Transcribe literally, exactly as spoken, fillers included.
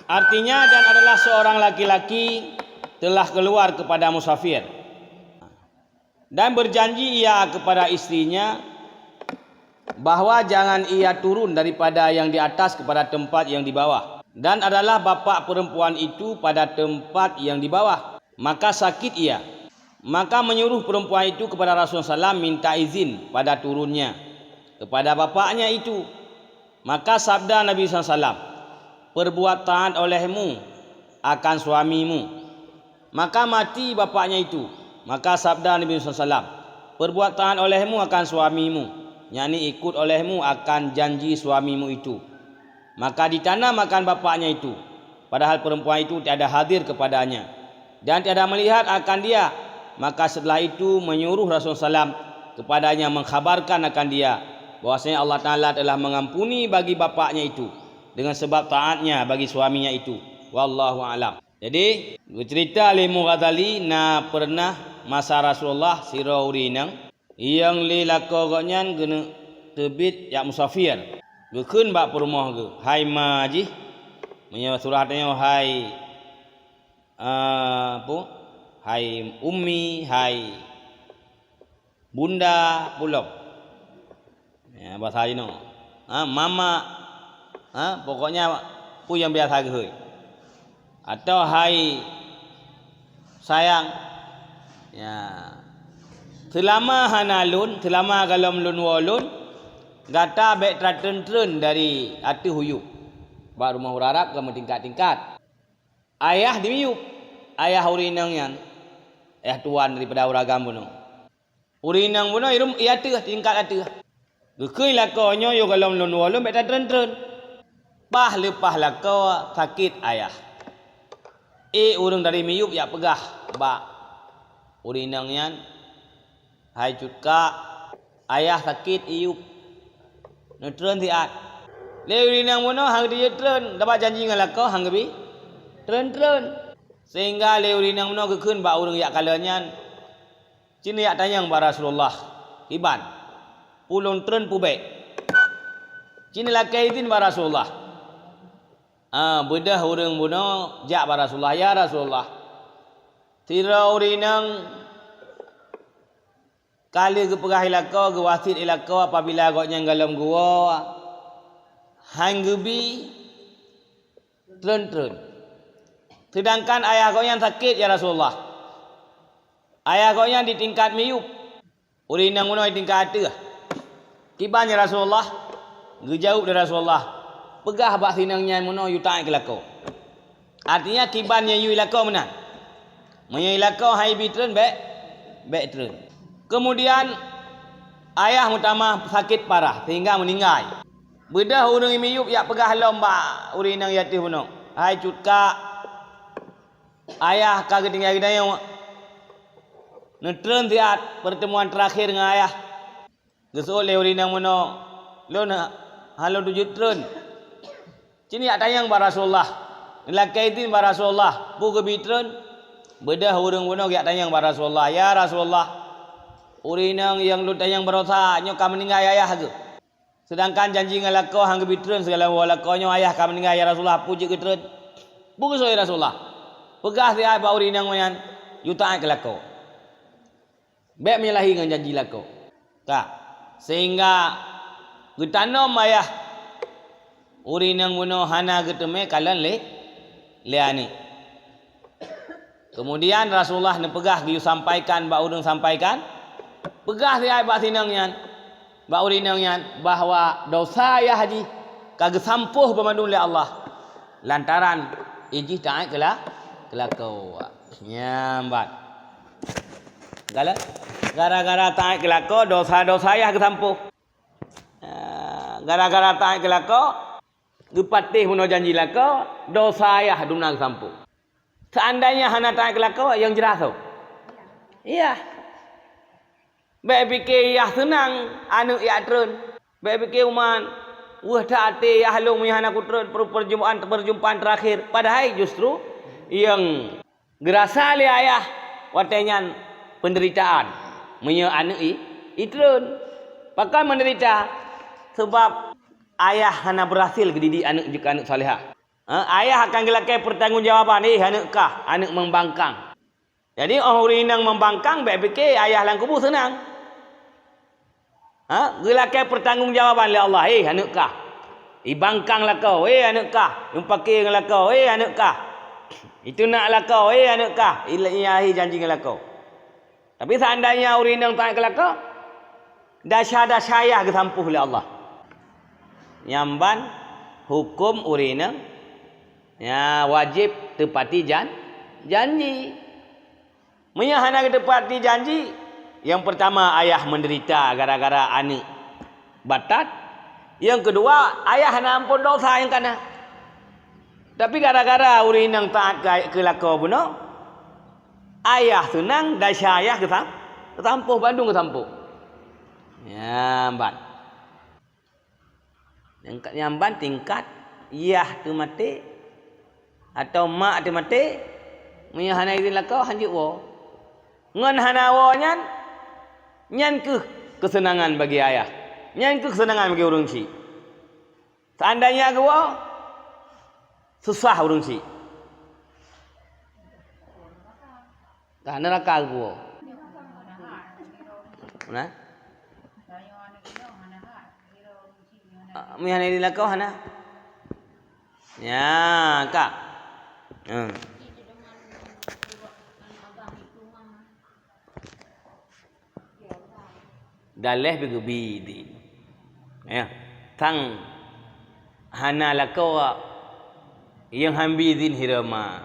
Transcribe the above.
Artinya, dan adalah seorang laki-laki telah keluar kepada musafir. Dan berjanji ia kepada istrinya bahwa jangan ia turun daripada yang di atas kepada tempat yang di bawah. Dan adalah bapak perempuan itu pada tempat yang di bawah. Maka sakit ia. Maka menyuruh perempuan itu kepada Rasulullah sallam minta izin pada turunnya kepada bapaknya itu. Maka sabda Nabi sallallahu alaihi wasallam, "Perbuat taat olehmu akan suamimu." Maka mati bapaknya itu. Maka sabda Nabi sallallahu alaihi wasallam, "Perbuat taat olehmu akan suamimu," yakni ikut olehmu akan janji suamimu itu. Maka ditanam akan bapaknya itu, padahal perempuan itu tiada hadir kepadanya dan tiada melihat akan dia. Maka setelah itu menyuruh Rasulullah sallam kepadanya mengkhabarkan akan dia bahwasanya Allah Taala telah mengampuni bagi bapaknya itu dengan sebab taatnya bagi suaminya itu. Wallahu a'lam. Jadi, geuceurita lé Imam Ghazali na peureunah masa Rasulullah sidroe ureueng inong, nyang lé lakoe gobnyan geuneuk teubiet jak musafir. Geukheun bak peurumoh geuh, "Hai ma jih," meunyoe surah tanyoe, "Hai, a, peue, hai ummi, hai bunda," peue lom. Ya, basa jinoe. Ha, mama. Ha, pokoknya peue nyang biasa geuhôi. Atau hai sayang. Ya. Seulama hana lôn, seulama gohlom lôn woe lôn, gata bék tatreun-treun dari ateueh u yup. Bak rumoh ureueng Arab ka meutingkat-tingkat. Ayah di miyup. Ayah ureueng inong nyan. Ayah tuan daripada ureueng agam bunoe. Ureueng inong bunoe i rum-, i ateueh, tingkat ateueh. Geukheun lakoe nyoe, "Yôh gohlom lôn woe lôn, bék tatreun-treun." Paih leupah lakoe sakét ayah. Ék ureueng dari miyup jak peugah bak ureueng inong nyan, "Hai cut kak, ayah sakét i yup. Neutreun siat." Lé ureueng inong bunoe han geutreun, sabab janji ngon lakoe han geubi treun-treun. Sehingga lé ureueng inong bunoe geukheun bak ureueng jak kalon nyan, "Ci neujak tanyong bak Rasulullah, kiban, peue lôn treun peue bék. Ci neulakée idhin bak Rasulullah." Ah, beudôh ureueng bunoe jak bak Rasulullah, "Ya Rasulullah, sidroe ureueng inong ka lheueh geupeugah i lakoe, geuwasiet i lakoe apabila gobnyan gohlom geuwoe, han geubi treun-treun. Seudangkan ayah gobnyan sakét, ya Rasulullah. Ayah gobnyan di tingkat miyup, ureueng inong bunoe di tingkat ateueh. Kiban, ya Rasulullah?" Geujaweueb lé Rasulullah, "Peugah bak si inong nyan bunoe yue taát keu lakoe." Artinya, kiban nyang yue i lakoe meunan. Meunyoe i lakoe han ibi treun, bék, bék treun. Keumudian, ayah meutamah sakét parah sehingga meuninggai. Beudôh ureueng miyup jak peugah lom bak ureueng inong i ateueh bunoe, "Hai cut kak, ayah ka geutinggai geutanyoe. Neutreun siat peurteumuan teurakhé ngon ayah." Geuseuôt lé ureueng inong bunoe, "Lôn ha-, han lôn tuju treun. Ci neujak tanyong bak Rasulullah. Neulakée idhin bak Rasulullah, peue geubi treun?" Beudôh ureueng bunoe geujak tanyong bak Rasulullah, "Ya Rasulullah, ureueng inong nyang lôn tanyong baroesa nyoe ka meuninggai ayah geuh. Seudangkan janji ngon lakoe han geubi treun, sigohlom woe lakoe nyoe ayah ka meuninggai, ya Rasulullah, peue jeuet geutreun?" "Peue geuseuôt, ya Rasulullah?" "Peugah siat bak ureueng inong nyan, yue taát keu lakoe. Bék meunyeulahi ngon janji lakoe." Ka. Sehingga geutanom ayah ureueng inong bunoe hana geuteumé kalon lé, lé aneuëk. Keumudian Rasulullah neupeugah geuyue sampaikan bak ureueng sampaikan, peugah siat bak si inong nyan, bak ureueng inong nyan, bahwa dosa ayah jih ka geusampôh banmandum lé Allah lantaran ijih taát keu la-, keu lakoe. Nyan ban. Gala-, gara-gara taát keu lakoe, dosa-dosa ayah geusampôh. Ah, gara-gara taát keu lakoe, geupatéh bunoe janji lakoe, dosa ayah dum na geusampôh. Seandainya hana taát keu lakoe, nyang jeurah soe? Yah. Bék pike yah seunang aneuëk jak treun. Bék pike uman, weueh that até yah lôn meunyoe hana kutreun per-, perjumpaan, perjumpaan terakhir. Padahai justru nyang geurasa lé ayah watée nyan peunderitaan meunyoe aneuëk i, itreun. Pakon meunderita? Sabab ayah hana beurhasil geudidik aneuëk jeuet keu aneuëk salehah. Ha, ayah akan geulakée peutanggongjawaban, "Eh, aneuk kah, aneuk membangkang." Jadi, óh ureuëng inong membangkang, bék pike ayah lam kubu seunang. Ha, geulakée peutanggongjawaban lé Allah, "Eh, aneuk kah." Ibangkang lakoe, "Eh, aneuk kah." Ipake ngon lakoe, "Eh, aneuk kah." Iteunak lakoe, "Eh, aneuk kah." Ila-, iahi janji ngon lakoe. Tapi seandainya ureuëng inong taát keu lakoe, desya-desya ayah geusampôh lé Allah. Nyan ban huköm ureuëng inong nyang wajéb teupati jan-, janji. Meunyoe hana geuteupati janji, nyang peurtama ayah meudeurita gara-gara aneuk batat, nyang keudua ayah hana ampôn desya nyang kana. Tapi gara-gara ureuëng inong taát keu, keu lakoe bunoe, ayah seunang, desya ayah geusam-, geusampôh, bandum geusampôh. Nyan ban. Nyang ka-, nyan ban tingkat yah teumaté atau mak teumaté, meunyoe hana idhin lakoe, hanjeuet woe. Ngon hana woe nyan, nyan kheueh keuseunangan bagi ayah. Nyan kheueh keuseunangan bagi ureuëng chik. Seandainya geuwoe, susah ureuëng chik. Ka neraka geuwoe. Nah. Ah, meuhana di lakoe hana. Ya, ka. Hmm. Daleh pih geubi idhin. Ya. Tang hana lakoe nyang han bi idhin hiroma.